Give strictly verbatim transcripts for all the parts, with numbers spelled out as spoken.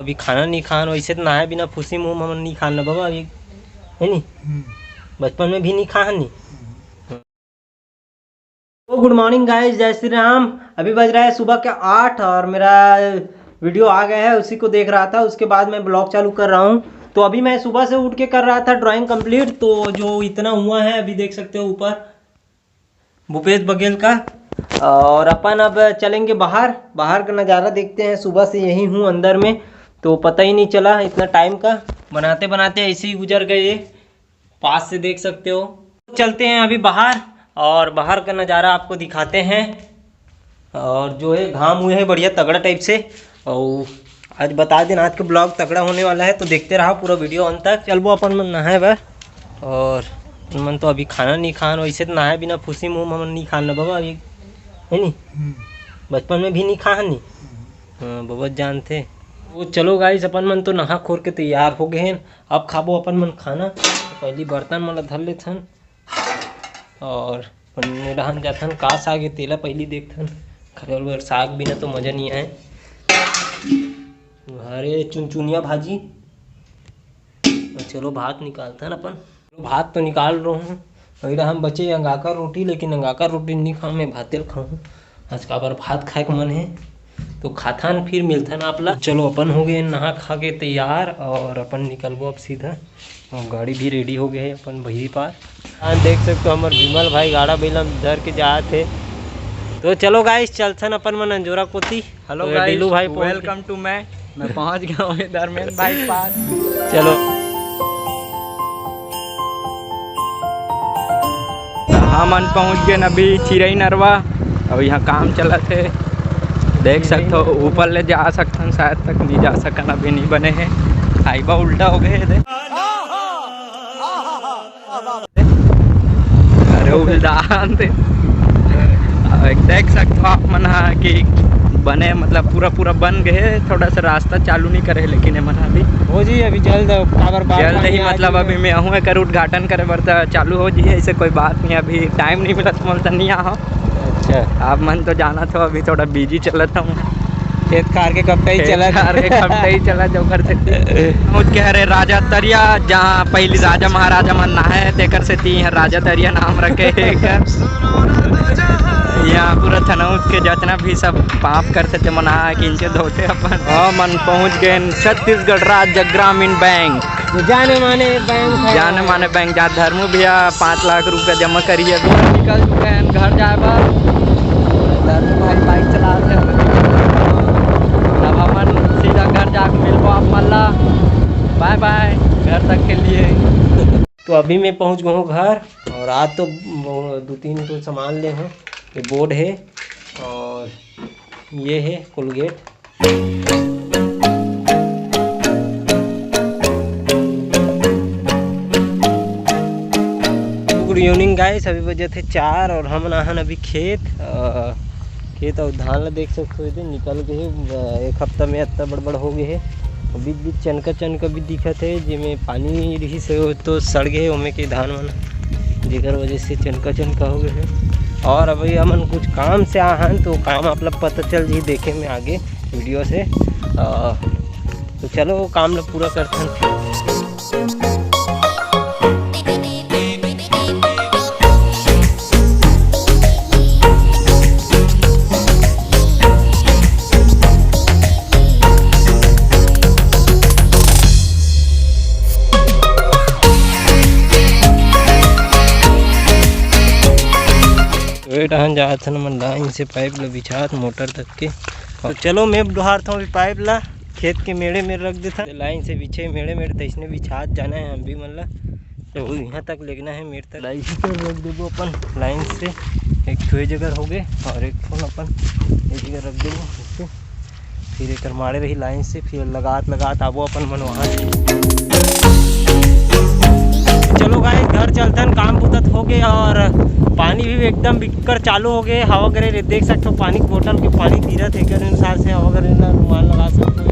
अभी खाना नहीं खान, वैसे तो नहाए बिना फुसी मुंह में नहीं खान ना बाबा, अभी है नहीं। बचपन में भी नहीं खान नहीं। तो गुड मॉर्निंग गाइस, जय श्री राम। अभी बज रहा है सुबह के आठ और मेरा वीडियो आ गया है, उसी को देख रहा था। उसके बाद मैं ब्लॉग चालू कर रहा हूँ। तो अभी मैं सुबह से उठ के कर रहा था ड्राइंग कंप्लीट, तो जो इतना हुआ है अभी देख सकते हो ऊपर भूपेश बघेल का। और अपन अब चलेंगे बाहर, बाहर का नज़ारा देखते हैं। सुबह से यही हूँ अंदर में, तो पता ही नहीं चला इतना टाइम का, बनाते बनाते ऐसे ही गुजर गए। पास से देख सकते हो। चलते हैं अभी बाहर और बाहर का नज़ारा आपको दिखाते हैं। और जो है घाम हुए है बढ़िया तगड़ा टाइप से। और आज बता देना, आज का ब्लॉग तगड़ा होने वाला है, तो देखते रहो पूरा वीडियो अंत तक। चलबो अपन मन नहाए बर। और मन तो अभी खाना नहीं खान, वैसे तो नहाए बिना फुसी मुंह में नहीं खान ना बाबा, अभी है नहीं। बचपन में भी नहीं खान नहीं। हाँ बाबा जानते। वो चलो गाइस, अपन मन तो नहा खोर के तैयार हो गए हैं। अब खाबो अपन मन खाना। तो पहली बर्तन मन ला धर लेथन और अपन डहान जाथन। का साग है तेला पहली देखथन। खरोल बर साग बिना तो मजा नहीं आए। अरे चुनचुनिया भाजी। और चलो भात निकालथन अपन। भात तो निकाल रहा हूँ। वही हम बचे अंगाकर रोटी, लेकिन अंगाकर रोटी नहीं खाऊँ, मैं भाते ल खाऊँ। आज काबर भात खाए के मन है, तो खाथन फिर मिलथन आप ला। चलो अपन हो गए नहा खा के तैयार और अपन निकलबो अब सीधा। और गाड़ी भी रेडी हो गए है अपन बहिरी पार। हाँ देख सकते हो हमारे विमल भाई गाड़ा बैला धर के जात है। तो चलो गाइस चलथन अपन मन अंजोरा कोती। हेलो तो गाइस, डीलू भाई पहुंच गए। वेलकम टू मैं मैं पहुंच गया हूँ धर्मेंद्र भाई के पास। चलो। हमन पहुंच गए अभी चिरई नरवा। अब यहाँ काम चलत है, देख सकते हो ऊपर ले जा सकथन, शायद तक नहीं जा सकन, अभी नहीं बने हैं। हाईवा उल्टा हो गए दे। अरे उल्टा आन दे। अब एक देख सकते हो आप मन हा कि बने मतलब पूरा पूरा बन गए, थोड़ा सा रास्ता चालू नहीं करे लेकिन ये मन हा अभी। हो जी अभी जल्द काबर बार जल्द पानी ही आ मतलब जी। अभी मैं हूँ एकर उद्घाटन करे बर त चालू हो जी, ऐसे कोई बात नहीं, अभी टाइम नहीं मिला तो मोल त नहीं आ। अच्छा। आप मन तो जाना था अभी थोड़ा बिजी चलत हूँ। खेत खार के कपड़ा ही खेत चला खार के कपड़ा ही चला जो घर से। पहुंच के हरे राजा तरिया, जहाँ पहली राजा महाराजा मन नहाए, तेकर से ती है राजा तरिया नाम रखे हे एकर। यहाँ पूरा थनौत के जितना भी सब पाप करते थे मन आ किंचे धोते अपन। हाँ, मन पहुंच गए छत्तीसगढ़ राज्य ग्रामीण बैंक। तो जाने माने बैंक है। जाने माने बैंक, जहाँ धर्मू भैया पाँच लाख रुपया जमा करिए अभी। निकल चुके हैं घर जाए बर। धर्मू भाई बाइक चला रहे हैं। अब हमन सीधा घर जाके मिलबो आप मन ला। बाय बाय घर तक के लिए। तो अभी मैं पहुंच गया हूँ घर और आज तो दो तीन ठो सामान ले हूँ। ये बोर्ड है और ये है कोलगेट। गुड इवनिंग गाइस, अभी बजे थे चार और हमन आहन अभी खेत। अ, खेत और धान ला देख सकते हो, एदे निकल गए हे। अ, एक हफ्ता में इतना बड़ बड़ हो गए हे। बीच बीच चनका चनका भी दिखत हे, जेमे पानी रिहिस हे, वो तो सड़ गए हे, ओमे के धान मन, जेकर वजह से चनका चनका हो गए हे। और अभी हमन कुछ काम से आहन, तो काम आप लोग पता चल जी देखे में आगे वीडियो से। अ, तो चलो काम ला पूरा करथन। तो ये डहन जात हन, हमन लाइन से पाइप ला बिछात मोटर तक के। तो चलो, मैं डोहारथों अभी पाइप ला, खेत के मेड़े में रख देथन। लाइन से बिछे मेड़े मेड़े, तइसने बिछात जाना है हम भी मन ला। तो यहाँ तक लेगना है मेड़ तक। लाइन से रख देबो अपन, लाइन से एक ठो ए जगह हो गए और एक ठो अपन ए जगह रख देबो। फिर एकर मारे रही लाइन से, फिर लगात लगात आबो अपन मन वहाँ। चलो गाइस, घर चलतन, काम बुतत हो गए और पानी भी एकदम बिक्कड़ चालू हो गए। हवा करे रे, देख सकते हो पानी, बोतल के पानी गिरत है, एकर अनुसार से हवा करे ना अनुमान लगा सकते हो।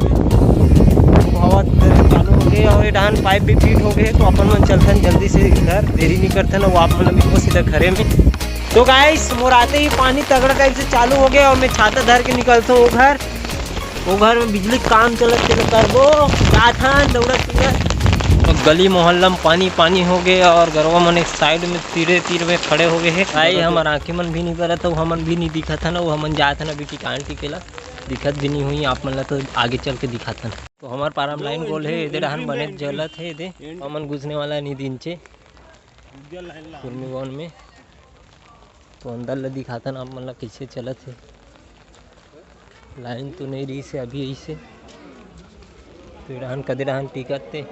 हवा चालू हो गए और ये डहान पाइप भी फिट हो गए, तो अपन मन चलतन जल्दी से घर, देरी नहीं करतन, वो आप मन मिलबो सीधा घरे में। तो गाइस, मोर आते ही पानी तगड़ा टाइप से चालू हो गया और मैं छाता धर के निकलता हूँ घर। वो घर में बिजली काम चलत, तेला करबो, जाथन दौड़त दौड़त। तो गली मोहल्ला में पानी पानी हो गए और गरवा मन एक साइड में तीरे तीर में खड़े हो गए हैं। भाई, हमर आंखें मन भी नहीं करत, वो हमन भी नहीं दिखत हन, वो हमन जात हन अभी टिकान टिके ला, दिखत भी नहीं हुई आप मन ला, तो आगे चल के दिखात हन। तो हमार पारा में लाइन गोल है, एदे डहान बने जलत है, एदे हमन घुसने वाला नहीं दिन चे कुर्मी वन में। तो अंदर ले दिखाथन आप मन ला कइसे चलत हे। लाइन तो नहीं रही से अभी ऐसे। तो ये डहान कदे डहान टिकट ते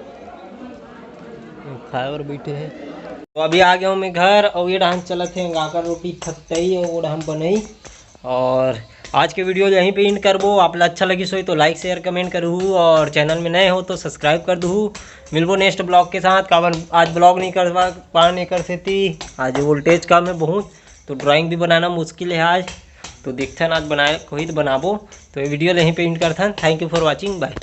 खाए बर बैठे हे। तो अभी आ गया हूँ मैं घर और ये डहान चलत हे अंगाकर रोटी थपटई और वो डहान बनई। और आज के वीडियो यहीं पे एंड करबो। आप ला अच्छा लगिस होही तो लाइक शेयर कमेंट करहू और चैनल में नए हो तो सब्सक्राइब कर दूहू। मिलबो नेक्स्ट ब्लॉग के साथ। काबर आज ब्लॉग नहीं कर पा, पान एकर सेती आज वोल्टेज कम है बहुत, तो ड्राइंग भी बनाना मुश्किल है आज। तो देखथन आज बनाए कोई तो बनाबो। तो ये वीडियो यहीं पे एंड करथन। Thank you for watching, bye।